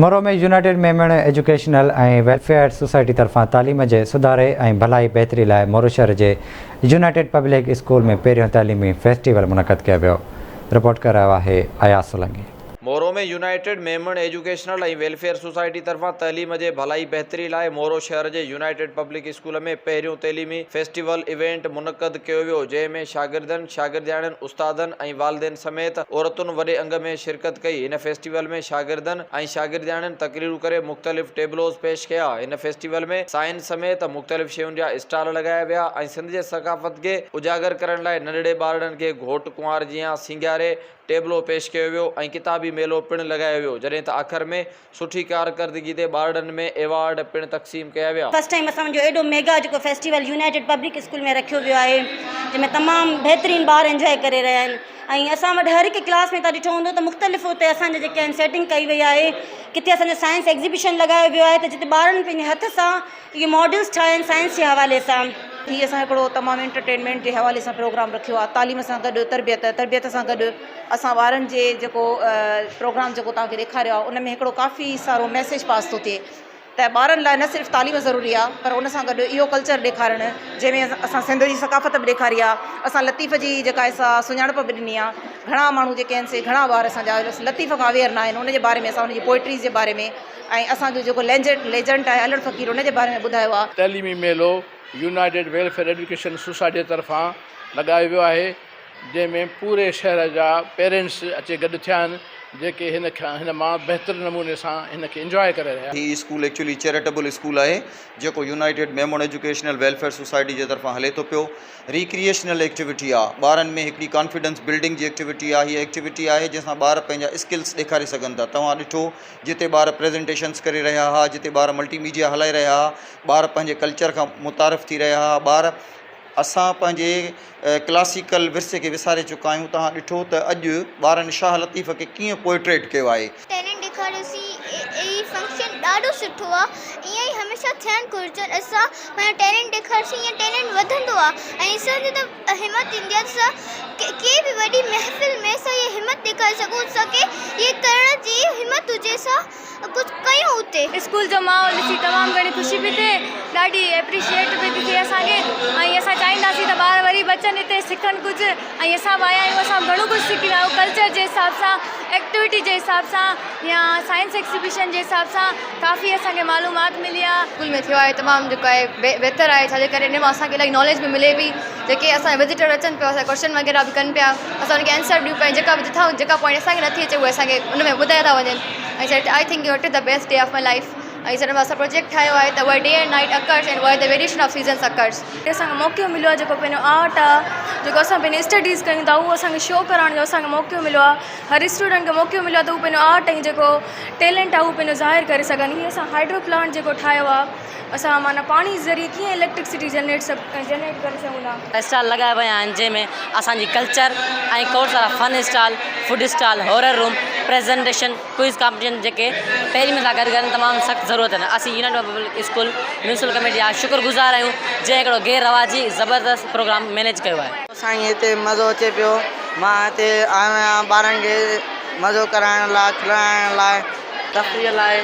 Moro ۾ United Memon Educational ۽ Welfare Society طرفان تعليم جي سڌاري ۽ ڀلائي بهتري لاء مورو شهر جي يونائيٽيڊ پبلڪ اسڪول ۾ پهريون تعليمي فيسٽيول منعقد ڪيو ويو. رپورٽ ڪري رهيو آهي Ayaz Solangi. Moro ۾ United Memon Educational ۽ Welfare Society طرفان تعليم جي ڀلائي بهتري لاء مورو شهر جي يونائيٽيڊ پبلڪ اسڪول ۾ پهريون تعليمي فيسٽيول ايونٽ منعقد ڪيو ويو جنهن ۾ شاگردن، شاگردياڻين، استادن ۽ والدين سميت عورتن وڏي انگ ۾ شرڪت ڪئي. هن فيسٽيول ۾ شاگردن ۽ شاگردياڻين تقريرون ڪري مختلف ٽيبلوز پيش ڪيا. هن فيسٽيول ۾ سائنس سميت مختلف شين جا اسٽال لڳايا ويا ۽ سنڌ جي ثقافت کي اجاگر ڪرڻ لاء ننڍڙي ٻارڙن کي گهوٽ ڪنوار جيان سينگاري ٽيبلو پيش ڪيو ويو ۽ ڪتابي ميلو پڻ لڳايو ويو جڏهن ته آخر ۾ سٺي ڪارڪردگي تي ٻارڙن ۾ ايوارڊ پڻ تقسيم ڪيا ويا. فرسٽ ٽائيم اسان جو ايڏو ميگا جيڪو فيسٽيول يونائيٽيڊ پبلڪ اسڪول ۾ رکيو ويو آهي جنهن ۾ تمام بهترين ٻار انجواء ڪري رهيا آهن ۽ اسان وٽ هر هڪ ڪلاس ۾ تان ڏٺو هوندو ته مختلف اتي اسان جا جيڪي آهن سيٽنگ ڪئي وئي آهي ڪٿي اسان جو سائنس ايگزيبيشن لڳايو ويو آهي ته جتي ٻارن پنهنجي هٿ سان اهي ماڊلز ٺاهيا آهن سائنس جي حوالي سان. هي اسان هڪڙو تمام انٽرٽينمينٽ جي حوالي سان پروگرام رکيو آهي تعليم سان گڏ تربيت تربيت سان گڏ اسان ٻارن جي جيڪو پروگرام جيڪو توهان کي ڏيکاريو آهي ان ۾ هڪڙو ڪافي سارو ميسيج پاس ٿو ٿئي ته ٻارن لاء نه صرف تعليم ضروري آهي پر ان سان گڏ اهو ڪلچر ڏيکارڻ جنهن ۾ اسان سنڌ جي ثقافت به ڏيکاري آهي اسان لطيف جي جيڪا آهي سا سڃاڻپ به ڏني آهي گهڻا ماڻهو جيڪي آهن سي گهڻا ٻار اسان جا لطيف کان اويئر نه آهن ان جي باري ۾ اسان ان جي پوئٽريز جي باري ۾ ۽ اسان جو جيڪو ليجنڊ ليجنٽ آهي الڙ فقير ان جي باري ۾ ٻڌايو آهي. تعليمي ميلو يونائيٽيڊ ويلفيئر ايجوڪيشن سوسائٽيء طرفان لڳايو ويو آهي، جنهن ۾ پوري شهر جا پيرينٽس اچي گڏ ٿيا آهن، جيڪي هن کان هن مان بهتر نموني سان هن کي انجواء ڪري رهيا آهن. هي اسڪول ايڪچولي چيريٽيبل اسڪول آهي، جيڪو United Memon Educational Welfare Society جي طرفان هلي ٿو پيو. ريڪريئيشنل ايڪٽيوٽي آ، ٻارن ۾ هڪڙي ڪانفيڊنس بلڊنگ جي ايڪٽيوٽي آ، هيء ايڪٽيوٽي آهي جنهن سان ٻار پنهنجا اسڪلس ڏيکاري سگهن ٿا. توهان ڏٺو جتي ٻار پريزنٽيشنس ڪري رهيا ها، جتي ٻار ملٽي ميڊيا هلائي رهيا ها، ٻار پنهنجي ڪلچر کان متعارف ٿي رهيا ها، ٻار اسان پنهنجي ڪلاسيڪل ورثي کي وساري چڪا آهيون، توهان ڏٺو ته اڄ ٻارن شاهه لطيف کي ڪيئن پوئٽريٽ ڪيو آهي. ٽيلنٽ ڏيکاريوسين هي فنڪشن ڏاڍو سٺو آ ائين ئي هميشه ٿيڻ گهرجن اسان پنهنجو ٽيلنٽ ڏيکارسين ائين ٽيلنٽ وڌندو آ ۽ اسان جي ته همت ايندي آ ته ڪنهن به وڏي محفل ۾ اسان اها همت ڏيکاري سگهون اسان کي اهي ڪرڻ جي همت هجي اسان ڪجهه ڪيون اتي. اسڪول جو ماحول ڏسي تمام گهڻي خوشي پئي ٿئي ڏاڍي ايپريشيئيٽ پئي ٿي ٿئي اسان کي ۽ اسان چاهينداسين ته ٻار وري به اچن هتي سکن ڪجهه ۽ اسان به آيا آهيون اسان به گهڻو ڪجهه سکي ويا آهيون ڪلچر جي حساب سان ايڪٽيوٽي جي حساب سان يا سائنس ايگزيبيشن جي حساب سان ڪافي اسان کي معلومات ملي آهي. اسڪول ۾ ٿيو آهي تمام جيڪو آهي بهتر آهي ڇاجي ڪري ان مان اسان کي الاهي ناليج به ملي پئي جيڪي اسان جا وزيٽر اچن پيا اسان ڪوشچن وغيره به ڪن پيا اسان انهن کي آنسر ڏيون پيا جيڪا به جتان جيڪا پوائنٽ اسان کي نٿي اچي اهي اسان کي ان ۾ ٻڌائي ٿا وڃن ۽ سر I think it is the best day of my life ۽ سر اسان پروجيڪٽ ٺاهيو آهي ته why day and night occurs and why the variation of seasons occurs. اسان کي موقعو مليو آهي جيڪو پنهنجو آرٽ آهي جيڪو اسان پنهنجي اسٽڊيز ڪيون ٿا اهو اسان کي شو ڪرائڻ جو اسان کي موقعو مليو آهي هر اسٽوڊنٽ کي موقعو مليو آهي ته هو پنهنجو آرٽ ۽ جيڪو ٽيلنٽ آهي اهو پنهنجو ظاهر ڪري سگهن هي اسان هائيڊرو پلانٽ جيڪو ٺاهيو آهي اسان معنيٰ پاڻي ذريعي ڪيئن اليڪٽرڪسٽي جنريٽ جنريٽ ڪري سگهون ٿا. اسٽال لڳايا ويا آهن جنهن ۾ اسان جي ڪلچر ۽ کوڙ سارا فن stall, food stall, horror room, presentation, quiz competition جيڪي تعليم سان گڏ گڏ تمام سخت ضرورت آهن اسين united public school municipal committee جا شڪر گذار آهيون جنهن هڪڙو غير رواجي زبردست پروگرام مينيج ڪيو آهي. سائين هتي مزو اچي پيو مان هتي آيو آهيان ٻارن کي مزو ڪرائڻ لاء کلائڻ لاء تفريح لاء.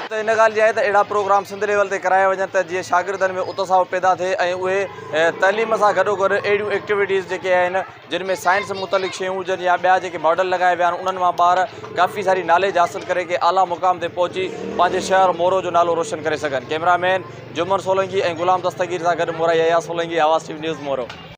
ته ان ڳالهه جي آهي ته اهڙا پروگرام سنڌ ليول تي ڪرايا وڃن ته جيئن شاگردن ۾ اتساهه پيدا ٿئي ۽ اهي تعليم سان گڏوگڏ اهڙيون ايڪٽيوٽيز جيڪي آهن جن ۾ سائنس متعلق شيون هجن يا ٻيا جيڪي ماڊل لڳايا ويا آهن انهن مان ٻار ڪافي ساري ناليج حاصل ڪري ڪنهن اعليٰ مقام تي پهچي پنهنجي شهر مورو جو نالو روشن ڪري سگهن ڪئميرا مين جمن سولنگي ۽ غلام دستگير سان گڏ Morai Ayaz Solangi Awaz T V news Moro.